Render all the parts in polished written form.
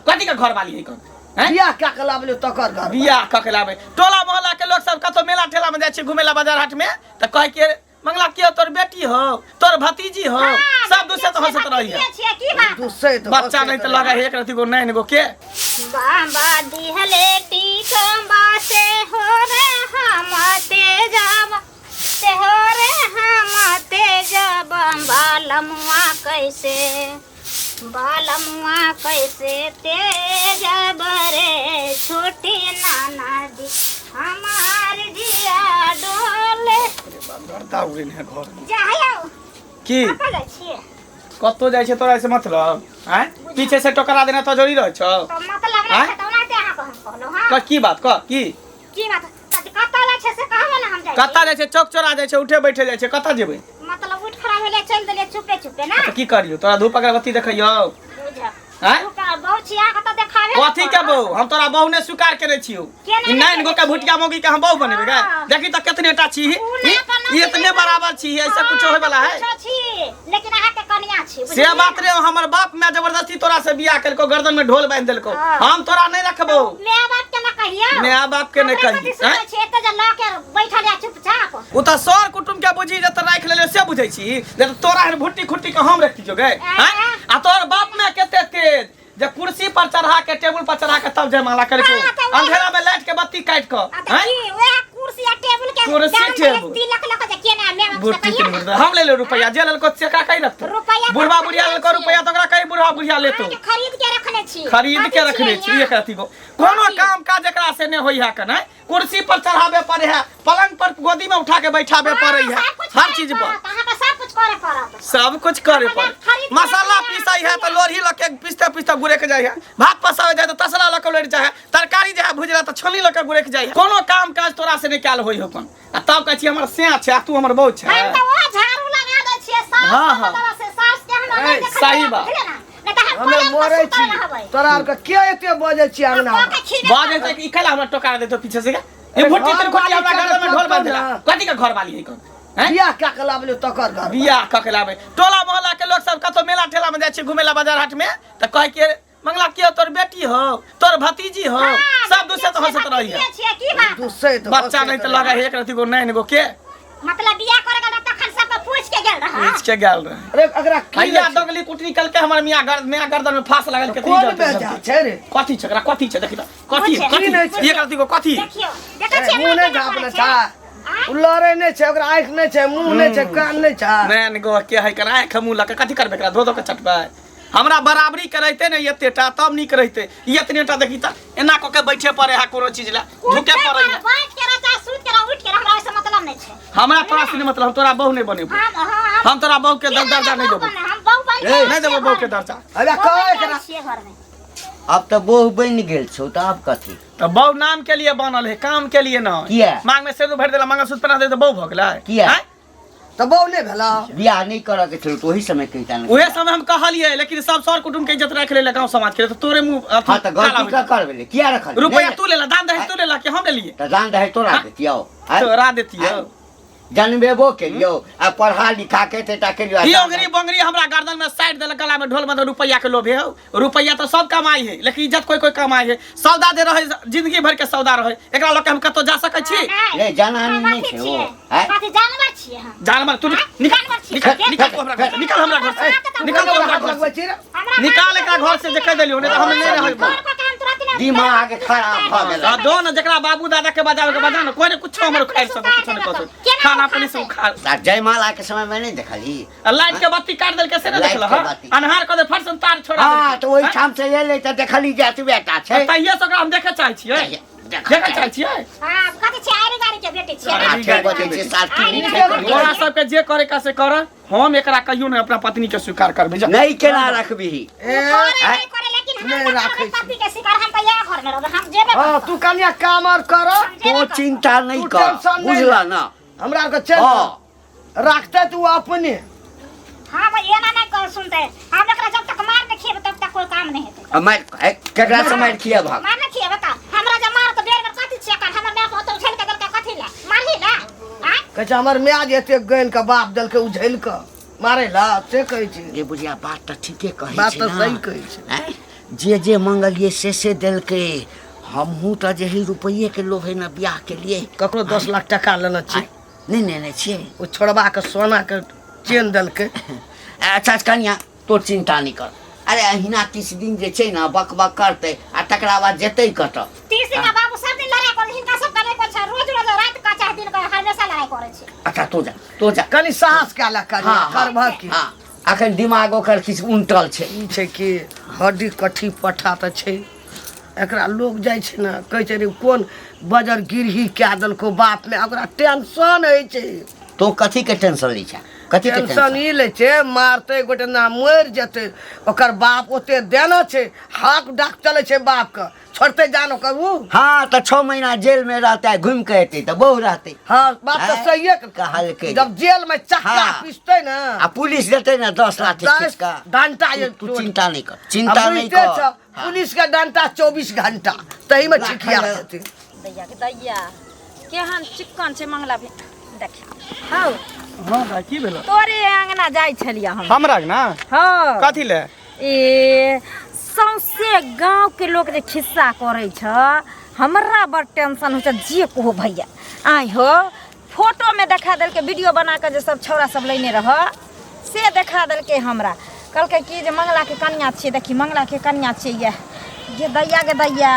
कथी के घर वाली है कौन हैं? बियाह कए के लाबलियो तकर घर बियाह कऽ के लाबै टोला मोहल्ला के लोग सब कतौ मेला ठेला में जाइ छै घुमे ला बाजार हाट में तऽ कहै के मंगला के तोर बेटी हो तोर भतीजी हो सब दूसरे तो हंसत रही है छियै की बात दुसैत बच्चा नहीं तो लगा है एक रति गो नैन गो के बाबा दिहले टीकबा से हो रे हम तेजब से हो रे हम तेजब बालमुआ कैसे बालमुआ कैसे तेजब रे छोटी नाना जी हमार जिया डोले गर्दा उड़ेन है घर में। जायो की कतऽ जाइ छियै कतौ जाइ छै तोरा से मतलब आँय पीछे से टकरा देना तो जरूरी रहै छौ तऽ मतलब आँय? नहि छै तऽ ओनाहिते अहाँके हम कहलहुँ हँ कह की बात कह की की बात तऽ कतऽ जाइ छै से कहबै ने हम जाइ छी। कतऽ जाइ छै चौक चौरा जाइ छै उठे बैठे जाइ छै कतऽ जेबै मतलब उठ खड़ा भेलै चलि देलियै चुपे चुपे ना तऽ की करियौ तोरा धूप अगरबत्ती देखैयौ बुझ आँय बहु छी अहाँके तऽ देखाबे ने कथी के पड़त। बहु हम तोरा बहु ने स्वीकार केने छियौ केना ई नाइन गो के केने भुटिया मौगी के हम बहु बनेबै गे हाँ। देखी तऽ केतने टा छी उ ना तऽ ई इतने बराबर छी ऐसा कुछो होय वाला है कुछो छी लेकिन अहाँके कनिया छी से बुझलियै बात ने? रे हमर बाप मैं जबरदस्ती तोरा से बियाह केलको गर्दन में ढोल बांध देलको हाँ। हम तोरा नहीं रखबो माय बाप के ना कहियौ माय बाप के नहीं हमरा कहियौ, कथी सुनै आँय? छी एते जे लऽ के बैठल या चुपचाप ओ तऽ सर कुटुम के बुझी जे तऽ राखि लेले से बुझै छी जे तऽ तोरा एहन भुट्टी खुट्टी के हम रखती गे आँय? आ तोहर बाप में कते तेज जे कुर्सी पर चढ़ा के टेबुल पर चढ़ा के तब जयमाला करके हाँ, तऽ वएह- अंधेरा में लाइट के बत्ती काटि के आ तऽ आँय? की वएह कुर्सी आ टेबुल के कुर्सी, दाम टेबुल। तिलक लऽ के जे केना माय बाप से बुढ़टी कहियौ के ने मुर्दा हम ले ले रुपया जे लेलको से का कहीं रखतो रुपैआ बुढ़वा तऽ बुढ़िया खरीद लेलको छियै। रुपया तो ओकरा कहीं बुढ़वा बुढ़िया लेतो अहाँके खरीद के रखने छी खरीद के कथी रखने छियै छी यहाँ? एक अथी को कोनो कथी? काम काज एकरा से नहीं होई है कने कुर्सी पर चढ़ावे पड़े है पलंग पर गोदी में उठा के बैठावे हाँ, पड़े है सब कुछ हर करे चीज पर पड़त, अहाँके सब कुछ करे पड़त सब कुछ करे अपने पड़े खरीद के मसाला रखने पीसाई है तो छियै। लोढ़ी लके पीसते पीसते गुरे के जाय है भात पसावे जाय तो तसला लके लोढ़ जाय है तरकारी जे है भुजला तो छनी लके गुरे के जाय है कोनो काम काज तोरा से नहीं कयल होई होकन आ तब कहै छी हमर सैया छै आ तू हमर बहू छै हम तऽ ओ झाड़ू लगा दै छियै सास हाँ, के हाँ। मतलब से सास के हम ए, नहि देखै सही छियै, बात। बुझलियै ने? नहि तऽ हम हमे पलंग पर मरै सुतल छी रहबै। तोरा आरके के एते बजै छी अंगना आ कऽ के खीरे बाजे तक ई कैला हमरा टोका देतो पीछे से ये अरे भुट्टी घर तर खोटी वाली हमरा के गर्दन में ढोल बांध देला ना। कथी के घर वाली है कौन हैं बियाह कए के लाबलियो तकर घर बियाह कऽ के लाबै टोला मोहल्ला के लोग सब कतौ मेला ठेला में जाइ छै घुमे ला बाजार हाट में तऽ कहै के मंगला के तोर बेटी हो तोर भतीजी हो हाँ, सब दूसरे तो हंसत रही है भतीजिए छियै, की बात दुसैत बच्चा नहीं तो लगा है एक रति गो नैन गो के मतलब बियाह करे गेल तखन सबके पूछ के गेल रहा पूछ के गेल रहे अरे एकरा की हैया छै? दगली कुटनी कल के हमर मियां गर्द मियां गर्दन में फांस लगल के कोन बेजा छै रे कथी छै एकरा कथी छै देखी तऽ कथी पूछे। कथी की नहि छै? एक रति गो कथी देखियौ देखै ए, छियै मुँह नहि केना झाँपने करै छै आँय? ओ लड़ै नहि छै ओकरा आँखि नहि छै मुँह नहि छै कान नहि छै नैन गो के है कना आँख मुँह लऽ के कथी करबै एकरा धो धो के चटबै हमरा बराबरी के रहिते ने एते टा तब नीक रहिते ई एतने टा देखी तऽ एना कऽ के बैठे पड़े है कोनो चीज ला झुके उठे पड़े है बैठ के रह चाहे सुति के रह उठ के रह हमरा ओहिसँ मतलब नहि छै हमरा तोरा से नहीं मतलब हम तोरा बहू नहीं बनेबो हम हाँ हम हम तोरा बहू के दर्जा नहीं देबो हम बहु बनि ए, नहीं देबो बहू के दर्जा अरे कह एकरा छियै घरमे आब तऽ बहु बनि गेल छौ तऽ आब कथी तऽ बहू नाम के लिए बनल है काम के लिए ना किया? मांग में सिंदूर भरि देला मंगलसूत्र पहना दे तऽ बहू भऽ गेलै किया? आँय? तऽ बहु नहि भेला बियाह नहि करऽ के छलौ तऽ ओही समय कहिता ने उहे समय हम कहलियै लेकिन सब सर कुटुम के इज्जत राखि लेले गांव समाज के तऽ तोरे मुंह अथी हाँ तऽ काला गलती हो गेल। ककर भेलै किया रखल रुपया तू लेला दान दहेज तू लेला कि हम लेलियै तऽ दान दहेज तोरा देतियौ आँय? तोरा देतियौ जनबेबो केलियौ आ पढ़ा लिखा के एतेटा केलियौ आ ई दान अंगरी बंगरी हमरा गर्दन में साइड देलक गला में ढोल में रुपया के लोभे हो रुपया तो सब कमाई है लेकिन इज्जत कोई कोई कमाई है सौदा जे रहे जिंदगी भर के सौदा रहे एकरा लऽ के हम कतौ जा सकै छी नहीं, जनानी हम नहि अथी छै ओ। छियै। आँय? कथी जानवर छियै हम जानवर तू निकल जानवर छियै। निकल निकल तू हमरा घर से निकल हमरा घर से निकल तू हमरा हाथ घर से लगबै छी रे हमरा निकाल एकरा घर से जे कहि देलियौ नहीं तऽ हम नहीं रहबै घर पर काम तुरंत नहि दिमाग खराब भऽ गेल आ दो न जकरा बाबू दादा के बजावे के बजा न कोई ने कुछो हमर उखाड़ सके कुछो नहीं कह सके खाना पानी से उखाड़ आ जयमाला के समय में नहीं देखली आ लाइट के बत्ती काट देलकै से नहीं लाइट देखल के हँ बत्ती। अन्हार कऽ दे फट से तार छोड़ा हाँ देलकै। तऽ ओहिठाम से एलै तऽ देखली जे एतबे टा छै तहिये से ओकरा हम देखे चाहै छियै देखऽ देखे चाहै छियै हाँ कथी छियै आरी गाड़ी के बेटी छियै आठे बजै छै सात की छै तोरा सबके जे करे का से कर हम एकरा कहियो नहीं अपना पत्नी के स्वीकार करबै जा नहीं केना रखबिही ए करे नहीं करे लेकिन हम नहि तऽ राखै करबै पति के शिकार हम तऽ इएह घर में रहबै हम जेबे हाँ तू कनिया काम आर कर तो चिंता नहीं तू कर टेंशन नहीं बुझला ले। ना हमरा आरके चल हाँ राखते तू अपने हाँ भाई एना नहीं कर सुनते हम एकरा जब तक मार नहीं खिएबै तब तक कोई काम नहीं हेतै आ मारि ए, केकरा से मारि खिएबहक मार नहीं खिएबै तऽ हमरा जब मार तऽ बेर बेर कथी छियै कान हमर माय के ओतऽ उछलि के देलकै कथी ला मारही ला आँय कहै छै हमर माय जे एते गानि के बाप देलकै उझलि कऽ मारै ला से कहै छै रे बुढ़िया बात तऽ ठीके कहै बात छै तऽ ना। सही कहै छै आँय? जे जे मंगलियै से से देलकै। हमहूँ तऽ जे है रुपैए के लोभ है ने बियाह के लिए। ककरो 10 लाख टका लेने छी? नहि लेने छियै। ओ छोड़बा के सोना के चेन देलकै। अच्छा कनिया, तो चिंता नहि कर। अरे अहिना किछु दिन जे छै ने बक बक करतै आ तकरा बाद जेतै कतऽ? 30 दिन बाबू सब दिन लड़ाई करै, हिनका सब के नहि कोन छै, रोज रोज रात का चाहे दिन का हमेशा लड़ाई करै छै। अच्छा तो जा, तो जा। कनि साहस कए ले कनि, करबह की? हाँ, अखन दिमाग ओकर किछु उनटल छै। ई छै कि हड्डी कट्ठी पट्ठा तऽ छै, एकरा लोग जाइ छै ने कहै छै रे कोन बजर गिरही कए देलको बाप में, ओकरा टेंशन होइ छै। तो कथी के टेंशन लै छै? कथी के टेंशन टेंशन? ई लै छै मारतै गोटे ना मरि जेतै, ओकर बाप ओते देने छै, हाक डाक चलै छै बाप के, छोड़तै जान ओकर उ। हाँ तऽ 6 महीना जेल में रहतै, घुमि के एतै तऽ बहु रहतै। हाँ बात तऽ आँय? सहिए कहलकै। जब जेल में चक्का हाँ। पिसतै ने आ पुलिस देतै ने 10 लाख 10 खींच कऽ। डंटा जे तू चिंता नहीं कर, चिंता आ नहीं बुझिते कर। छह, पुलिस के डंटा 24 घंटा तही में लाख ठिकिया हजार। जेतै। दैया के दैया केहन चिक्कन छै मंगला भी देख। हौ हाँ भाई, की भेलो? तोरे अंगना जाइ छलियै हम। हमरा ना? हँ। कथी ले? ए सौंसे गांव के लोग जे खिस्सा करै छ, हमरा बड़ टेंशन होइ छै। जे कहो भैया आइ हो फोटो में देखा देलकै, वीडियो बना के जे सब छौड़ा सब लेने रह से देखा देलकै हमरा। कहलकै कि जे मंगला के कनिया छियै, देखी मंगला के कनिया छियै। ये गे दैया गे दैया,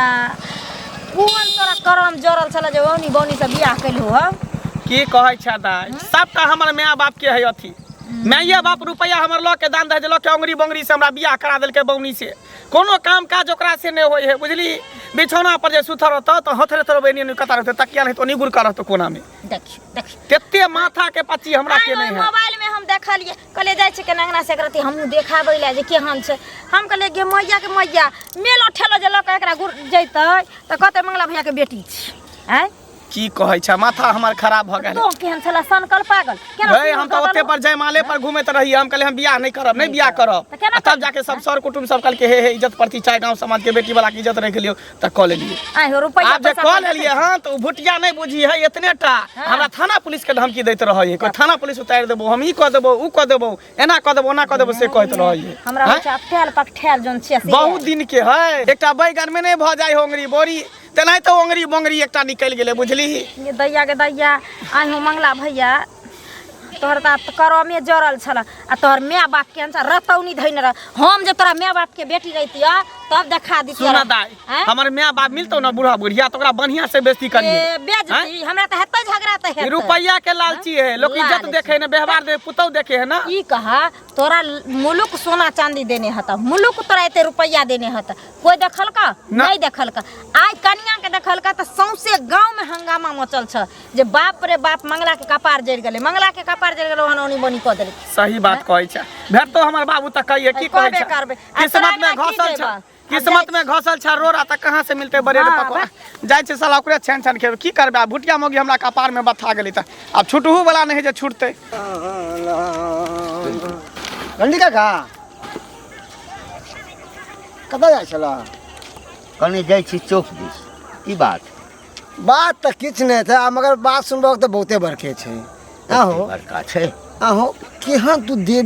कोन तोरा करम जरल छल जे औनी बौनी से बियाह केलहु हँ? की कहै छै दाइ, सबटा हमर माय बाप के है अथी। माइए बाप रुपैआ हमर लऽ के दान दहेज लऽ के अंगुरी बंगरी से हमरा बियाह करा देलकै बौनी से। कोनो काम काज ओकरा से नहि होइ है बुझली। बिछौना पर जे सुतल रहतौ तऽ हथरे थोड़े बनि नहि कता रहतौ, तकिया नहि तऽ ओनी गुड़का रहतौ कोना में। देखियौ देखियौ तेते माथा के पच्ची हमरा के नहि है। मोबाइल में हम देखलियै, कहलियै जाइ छै केना अंगना से एकरा हमहूँ देखाबै लए जे केहन छै। हम कहलियै गे मैया के मैया, मेलो ठेलो जे लऽ कऽ एकरा गुड़ जैतै तऽ कहतै मंगला भैया के बेटी छी। आँय की कहै छै, माथा हमर खराब भऽ गेल। तो केहन छला सनकल पागल केना हे, हम तऽ ओते पर जयमाले पर घूमैत रहियै। हम कहलियै हम बियाह नहि करब, नहि बियाह करब। तऽ केना आ तब जाके सब सर कुटुम्ब सब कहलकै हे हे इज्जत प्रति चाहे गाँव समाज के बेटी वाला के इज्जत रखि लियौ, तऽ कऽ लेलियै। आँय हो रुपैआ आब जे पैसा कऽ कऽ लेलियै हँ तऽ ओ भुटिया नहि बुझी है एतने टा हमरा थाना पुलिस के धमकी दैत रहै है, कोइ थाना पुलिस उतारि देबो, हम ई कऽ देबो, उ कऽ देबो, एना कऽ देबो, ओना कऽ देबो, से कहैत रहै है। हमरा होइ छै अठेल पकठेल जोन छै से। बहुत दिन के है, एकटा बैगन में नहि भऽ जाइ है ओंगरी बोरी, तेनाहिते ओंगरी बोंगरी एकटा निकलि गेलै बुझली। ये दैया के दैया, आइ हो मंगला भैया, तोहर तऽ करमे जरल छल आ तोहर माय बाप के अनुसार रतौनी धैने रह। हम जे तोरा माय बाप के बेटी रहितिय तब देखा दितिय। सुन दाई, आँय? हमर माय बाप मिलतौ ना बूढ़ा बुढ़िया तो ओकरा बढ़िया से बेइज्जती करिए। ए, बेइज्जती हमरा तऽ हेतै, झगड़ा तऽ हेतै। रुपैया के लालची है लोग, इज्जत लालची। देखे ना, व्यवहार देखे, पुतौ देखे है ना। ई कहा तोरा मुलुक सोना चांदी देने हता, मुलुक तोरा एते रुपैया देने हता, कोई देखलका? ना। नहीं देखलका। आइ कनिया के देखलका तऽ सौंसे गांव में हंगामा मचल छ जे बाप रे बाप मंगला के कपार जरि गेलै, मंगला के कपार जरि गेलै, ओहन ओनी बनी कऽ देलकै। सही बात कहै छै, भेटतो हमर बाबू तऽ कहिए की कहै कहबे छै। करबै। आ किस्मत तोरा में एना की घसल छै, देबऽ? किस्मत में घसल छै रोड़ा तऽ कहाँ से मिलतै ब्रेड हाँ, पकौड़ा? जाइ छै साला ओकरे छानि छानि खेबै, की करबै? आब भुटिया मौगी हमरा कपार में बथा गेलै तऽ आब छुटहु वाला नहि है जे छुटतै। रंडी काका कतऽ जाइ छलऽ? कनि जाइ छी चौक दिस। की बात? बात तऽ किछु नहि छै, आ मगर बात सुनबक तऽ बहुते बड़के छै। आहो बड़का छै। आहो केहन तू दे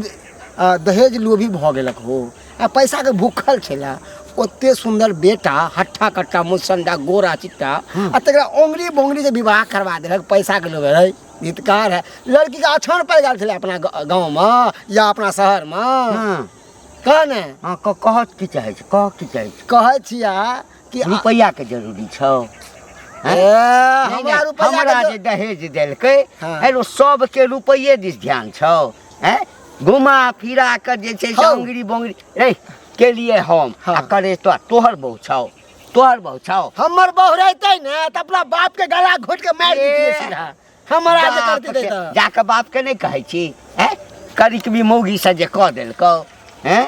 दहेज लोभी भऽ गेलक हो आ पैसाके भूखल छला। ओते सुंदर बेटा, हट्ठा कट्टा, मुसंडा, गोरा चिट्टा, आ तकरा ओंगरी बोंगरी जे विवाह करवा देलक पैसाके लोभ है। धितकार है, लड़की के अछान पड़ि गेल छलै अपना गाँवमे या अपना शहरमे। हाँ। कह ने। हाँ, कहत की चाहै छै? कह की चाहै छै? कहै छियै कि रुपैआ के जरूरी छौ? ए, नहीं, हमरा नहीं, रुपैआ हमरा के जे दहेज देलकै, हाँ। हेलो सबके रुपैए दिस ध्यान छौ? हैं घुमा फिरा के जे छै से हौ। अंगरी बंगरी रे के लिए हम हाँ। आ करे तो तोहर बहु छौ, तोहर बहु छौ। हमर बहु रहितै ने तऽ अपना बाप के गला घोट के मारि दितियै ए, सीधा। हमरा जे बाप करती के- तऽ जाके बाप के नहि कहै छी? हैं करिक भी मौगी से जे कऽ देलकौ? हैं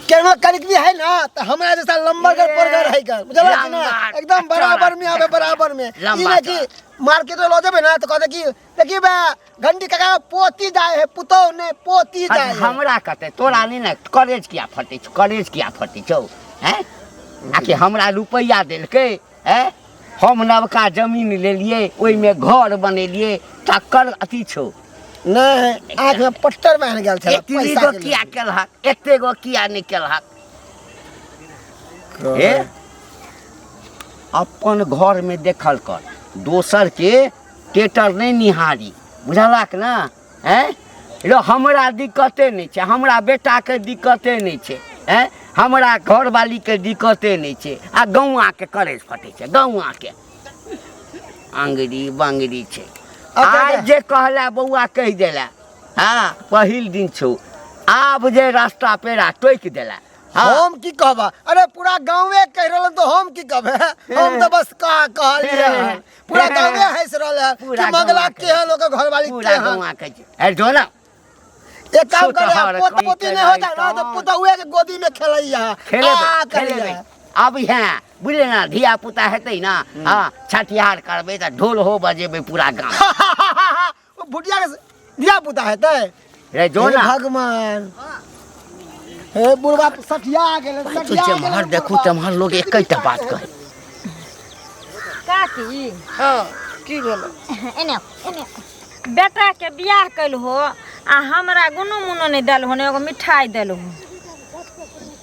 केना करिक भी है ना तऽ हमरा जैसा लम्बा कर परगर है कर, बुझल कि ना? लम्बा एकदम बराबर में आवे, बराबर में। ई लम्बा ना कि मार्केट में लऽ जेबै ना तऽ कहतै कि देखी बे घंटी काका पोती जाय है, पुतौ ने पोती जाय है। हमरा कहतै तोरा नहि ने करेज किया फटै छौ, करेज किया फटै छौ? हैं आकि हमरा रुपैआ देलकै? हैं हम नवका जमीन लेलियै, ओहिमे घर बनेलियै, तकर अथी छौ। नहि, आँखि में पट्टर बान्हि गेल छलै एतबी पैसा गो के किया लेल। केलहक, एते गो किया नहि केलहक? हे अपन घरमे देखल कर दोसरके टेटर नहि निहारी बुझलक ने आँय रो हमरा दिक्कते नहि छै हमरा बेटाके दिक्कते नहि छै आँय हमरा घरवालीके दिक्कते नहि छै आ गौआँके करेज फटै छै गौआँके अङ्गरी बङ्गरी छै अच्छा, आइ अच्छा। जे कहला बौआ कहि देला हँ पहिल दिन छौ आब जे रास्ता पेड़ा टोकि देला हँ हम की कहबा अरे पूरा गाँवे कहि रहल तो हम की कहबे हम तऽ बस कह कहलियै हन। पूरा गाँवे हँसि रहल है पूरा कि मंगला गौआँ के। केहन ओकर घरवाली पूरा केहन गौआँके छै अरे जो ना एक काम करे छोटहर पोता कहीं पोती के नहीं होता ना तो तहन। पुतहुए के गोदी में खेलैया खेलेबै आ खेलेबै करैया अब हैं बुझले ना धिया पुता हेतै ना हँ छठिहार करबै तऽ ढोल हो बजेबै पूरा गाँव ओ भुटिया के धिया पुता हेतै रे जो हे ना भगवान हे बुढ़वा सठिया गेलै तू सठिया जेम्हर गेलै देखू बुढ़वा। तेम्हर लोग एकेटा बात कहै काकी हँ की भेलो एने आउ, एने आउ। बेटाके बियाह कैल हो आ हमरा गुनो मुनो नहि देल हो ने एगो मिठाई देल हो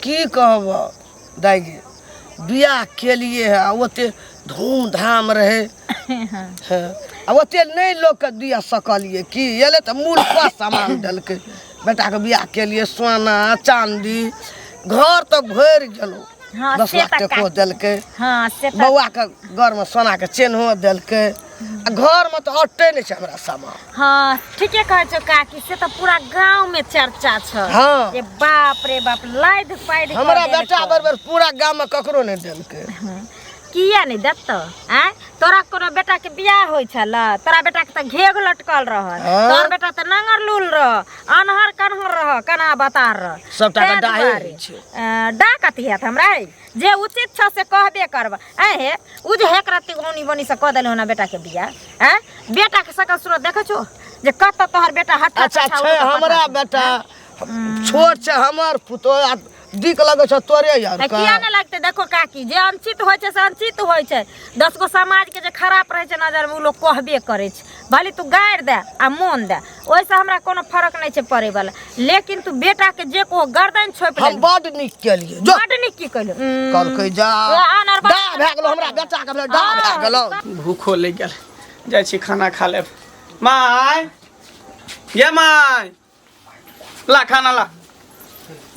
की कहब दाइ गे बियाह केलिए है आ ओते धूमधाम रहे हँ आ ओते नहि लोकके दिअ सकलियै की एलै तऽ मूल पर सामान देलकै बेटाके बियाह केलिए सोना चाँदी घर तऽ भरि गेलौ हँ, दस से लाख तऽ टको काकी। देलकै हँ से तऽ बौआके घरमे सोनाके चेन्हो देलकै आ घरमे तऽ अटै नहि छै हमरा सामान हँ ठीके कहै छौ काकी से तऽ पूरा गाँव में चर्चा छ हँ। जे बाप रे बाप लादि पादि कऽ हमरा देलकौ। बेटा बरबर पूरा गाममे ककरो नहि देलकै किया नहि देतौ आँय तोरा कोनो बेटा के बियाह होइ छल तोरा बेटा के तऽ घेघ लटकल रहल हाँ। तोहर बेटा तऽ नांगर लूल रह अनहर कन्हर रह कना बतार रह सबटा के तैं डाहे दुआरे। होइ छै। डाह कथी हैत हमरा है जे उचित छ से कहबे करब आँय हे उ जे हेक रत्ती औनी बनी से कऽ देलहुँ ना बेटा के बियाह आँय बेटा के सकल सूरत देखै छौ जे कतऽ तोहर बेटा हट्ठा अच्छा कट्ठा छै उठि कऽ हमरा पठा बेटा छोट छै हमर पुतोह आ दिक लगै छौ तोरे यार आ किया नहि लगतै देखो काकी जे अनुचित होइ छै से अनुचित होइ छै दस गो समाजके जे खराब रहै छै नजरमे ओ लोक कहबे करै छै भले तू गारि दे आ मोन दे ओहिसँ हमरा कोनो फरक नहि छै पड़ैवला लेकिन तू बेटाके जे कहो गर्दन छोपि हम लेलही बड नीक केलियै जो बड्ड नीक की कहलू कहलकै जा आनर डा भए गेलौ हमरा बेटा के भेलै डा भए गेलौ भूखो लागि गेल जाइ छी खाना खा लेब माय ये माय ला खाना ला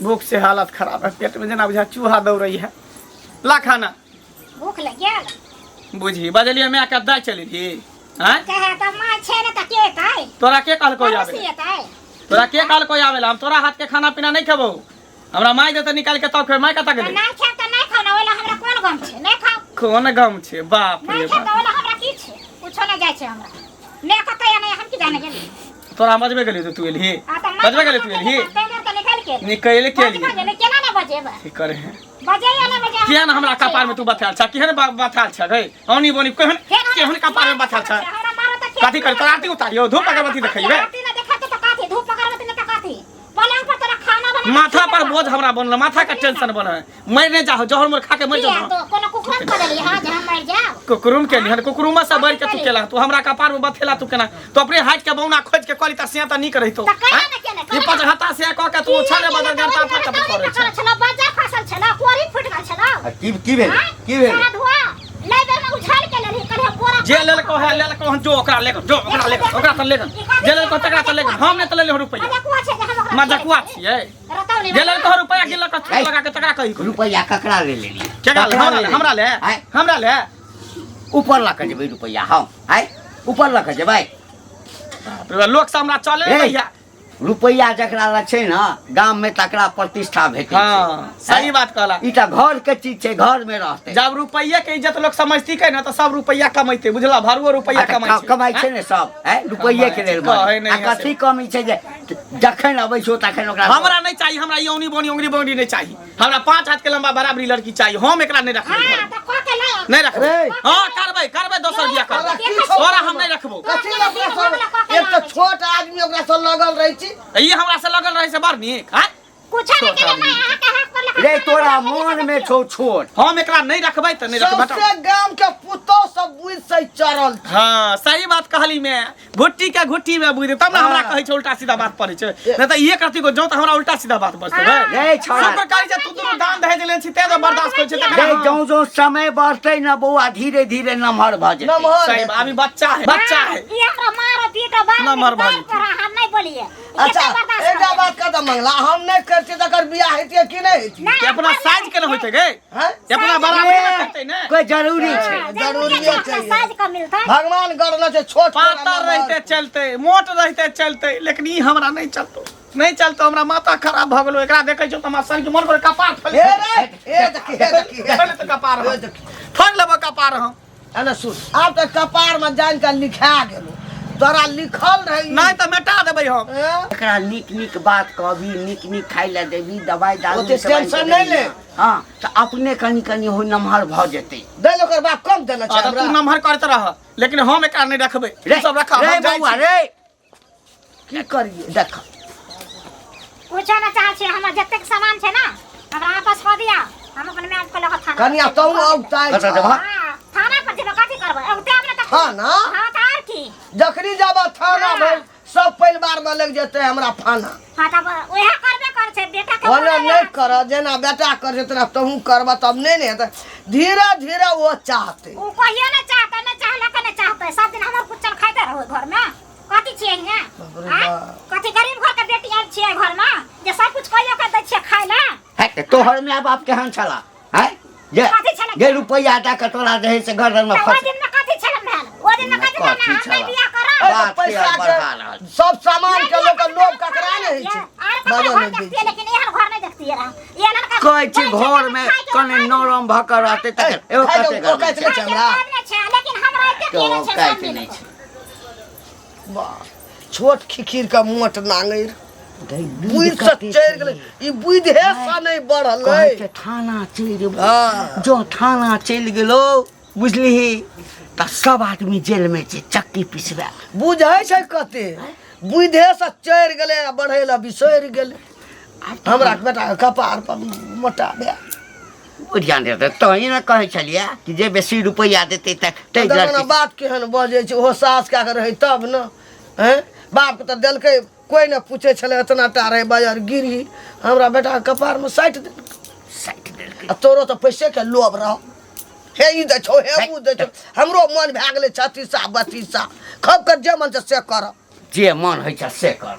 भूख से हालत खराब है पेट में जेना बुझा चूहा दौड़ रही है ला खाना भूख लग गेल बुझी बजलियै माय के दाइ चलि ही आँय कहे तऽ माय छै ने तऽ के एतै तोरा के कहलको आबे पड़ोसी एतै तोरा के कहलको आबे ला हम तोरा हाथ के खाना पीना नहीं खेबो हमरा माय देते निकाल के तब खेबै माय कतऽ तऽ गेलै नहि खायब तऽ नहि खाउ ने ओहि लए हमरा कोन गम छै नहि खाउ कोन गम छै बाप नहि रे खायब बाप तऽ ओहि लए हमरा की छै कुछो नहि जाइ छै हमरा माय कतऽ या नहि हम की जाने गेली तोरा हम बजबे गेली तो तू एलही आ तऽ माय बजबे गेली तू एलही तैं तऽ निकालि के निकलि के बजबे एलियै गेलै केना नहि बजेबै की करे हैं बजैया नहि बजैया किया ना हमरा कपार में तू बथाल छ केहन बथाल छ गई औनी बोनी केहन केहन कपार में बथाल छ हमरा मारो तऽ कथी करे तोरा आरती उतारियो धूप अगरबत्ती देखैबे आरती नहि देखाते तऽ कथी धूप अगरबत्ती नहि तऽ कथी पलंग पर तोरा खाना बना माथा पर बोझ हमरा बनल माथा के टेंशन बनल है मर नहीं जाहो जहर मोर खा के मर किया जाओ तो कोनो कुकुरम खा देली हां जे हम मर जाओ कुकुरुम के लिहन कुकुरुमा से बढ़ के तू केला तू हमरा कपार में बथेला तू केना तू अपने हाथ के बौना खोज के कली त से त नीक रहितो त केना ने केना ई पचहता से क के तू छले बदल गरता फट करे छै छला बाजार फसल छला कोरी फुट गेल छला आ की की भेल की भेल सारा धुआ लै बेर में उछाल के लेली कहे बोरा जे लेलको है लेलको हन जो ओकरा लेको जो ओकरा लेको ओकरा त लेको जे लेलको तकरा त लेको हम नहि त लेले रुपैया मजकुआ छै जे हम ओकरा मजकुआ छियै रतौली जे लेलको रुपैया गिनलक छूट लगा के तकरा कही रुपैआ ककरा ले लेलियै केकरा ले? ककरा हमरा ले हमरा ले आँय? हमरा ले ऊपर लऽ कऽ जेबै रुपैआ हम आँय ऊपर लऽ कऽ जेबै बाप रे, लोक सब हमरा चले ए, भैया रुपैआ जकरा लग छै ने गाम में तकरा प्रतिष्ठा भेटै छै हाँ सही बात कहला ई तऽ घर के चीज छै घर में रहतै जब रुपैया के इज्जत लोग समझती के ना तो सब रुपैया कमैते बुझला भरुओ रुपैया आ तऽ कमाइ छै कमाइ छै ने सब आँय रुपैए के लेल कहै मरै। नहि आ है से। कथी कमी छै जे जखन अबै छौ तखन ओकरा हमरा नहीं चाहिए हमरा ई औनी बोनी उंगली बोंगरी नहीं चाहिए हमरा 5 हाथ के लंबा बराबरी लड़की चाहिए हम एकरा नहीं रखबै हां त क के ले नहीं रखबै रे। हां करबै करबै दोसर बियाह करबै की छौ? तोरा हम नहीं रखबो कथी लए ओकरा सब एक तऽ छोट आदमी ओकरा से लगल रहै छी ई हमरा से लगल रहे से बड़ नीक आँय कुछ नहीं केले मैं अहाँ के हाथ पर लगा रे तोरा मोन में छौ छोट हम एकरा नहीं रखबै तऽ नहीं रखबै सौंसे गाम के पुतोह सब बुझ से चढ़ल छै। हाँ सही बात कहली मैं घुट्टी के घुट्टी में बुझ तब ना हमरा कहै छै उल्टा सीधा बात पड़ै छै नहीं तऽ एक रत्ती को जौ तऽ हमरा उल्टा सीधा बात बजतौ भाई रे छौड़ा शुक्र करै छै तू दुनू दान दहेज लेने छी तें तो बर्दाश्त करै छै रे तखन जौं जौं समय बढ़तै ने बौआ धीरे धीरे नमहर भऽ जेतै नमहर सही बात, अभी बच्चा है बच्चा है ई हमरा मारो पीटो बार नमहर भऽ जेतै। हम नहीं बोलिए अच्छा एकटा बात कह दऽ मंगला हम नहि करतियै तकर बियाह हेतियै कि नहि हेतियै कि अपना साइज के न होइते गे हैं? अपना बराबर न करते ने कोई जरूरी छै जरूरिये छै। साइज कम मिलता भगवान गढ़ने छै छोट पातर रहते चलते मोट रहते चलते लेकिन ई हमरा नहीं चलतो नहीं चलतो हमरा माथा खराब भऽ गेलो एकरा देखै छौ तऽ हमरा सन के मन करे कपार फैल हे रे हे देखी हे देखी हे फैल तऽ कपार हे हम देखी फाड़ि लेबो कपार हम एने सुन आब तऽ कपार में जान के लिखा गेलो तोरा लिखल रहे नहीं तऽ मेटा देबै हम हैं? एकरा नीक नीक बात कहबी नीक नीक खाइ लए देबी दवाइ दारू ओते सब आनि टेंशन कऽ नहि देबही ले। ने। हँ तऽ अपने कनि कनि हो नमहर भऽ जेतै दैल ओकर बाप कम देने छै हाँ, तऽ तू हमरा नमहर करैत रह लेकिन हम एकरा नहि रखबै रे तू सब रख रे हम जाइ बौआ छी। रे की करिए देख कुछो ना चाहे छी हमर जतेक सामान छै ना हमरा आपस कऽ दिया हम अपन माय के लऽ कऽ थाना कनिया पर तू जेबै। औगताइ कतऽ जेबह? हाँ, थाना पर जेबै कथी करबै औगते आब ने तऽ थाना? हाँ तऽ आर की जखनी जब थाना भेल सब परिवार में लग जेतै हमरा फाना हाँ तब उएह करबे कर छै बेटा के ओना बोलबै नहि कर जेना बेटा कर छै तेना तहूँ करबह तब नहि ने हेतै धीरे धीरे ओ चाहतै ओ कहियो नहि चाहतै नहि चाहलक नहि चाहतै सब दिन हमर कुचल खाइते रहू घरमे कथी छियै हियाँ बाप रे आँय? बाप। कथी गरीब घर के बेटी आयल छियै घरमे जे सब कुछ कहियो के दै छियै खाय लए है तऽ तोहर माय बाप केहन छला है जे कथी छला? जे रुपैआ दऽ कऽ तोरा जे है से गर्दन में तऽ ओहि फंस दिनमे कथी छलै भेल ओहि दिनमे कथी कथी भेल हम नहि छला? बियाह करब अरे बात के पैसा आर बढ़ा रहल के सब सामान के लोक लोभ ककरा नहि होइ छै आर ककरा बाजऽ घर नहि दै देखतियै छै लेकिन एहन घर नहि देखतियै रहए एहन का कहै छी घर में कने नरम भऽ कऽ रहतै तखन एगो खाइ कते के औकात गर्मी नहि छै हमरा नहि छै लेकिन हमरा एते छै केने छै औकात सब नहि मिल छै वाह छोट खिखीर के मोट नांगरि गई बुद्धि से चढ़ि गेलै ई बुद्धि से नहि बढ़लै कहै छै थाना चलि जेबो हाँ। जो थाना चलि गेलो बुझलिही तऽ सब आदमी जेलमे छै चक्की पिसबै बुझै छै कते बुद्धे से चढ़ि गेलै आ बढ़ै लए बिसरि गेलै हमरा बेटा के कपार पर मोटा भए ध्यान देतै तहीं ने कहै छलियै कि जे बेसी रुपैआ देतै तऽ ताहि देखो ने लड़की बात केहन बजै छै ओहो सास कए कऽ रहै तब ने हैं बापके तऽ देलकै कोइ नहि पूछै छलै एतना टा रहै बाजार गिरही हमरा बेटाके कपारमे साटि देलकै साटि देलकै आ तोरो तऽ पैसेके लोभ रह हे ई दै छौ हे उ दै छौ हमरो मन भए गेलै छत्तीसा बत्तीसा खब कर जे मन छै से कर जे मन होइ छै से कर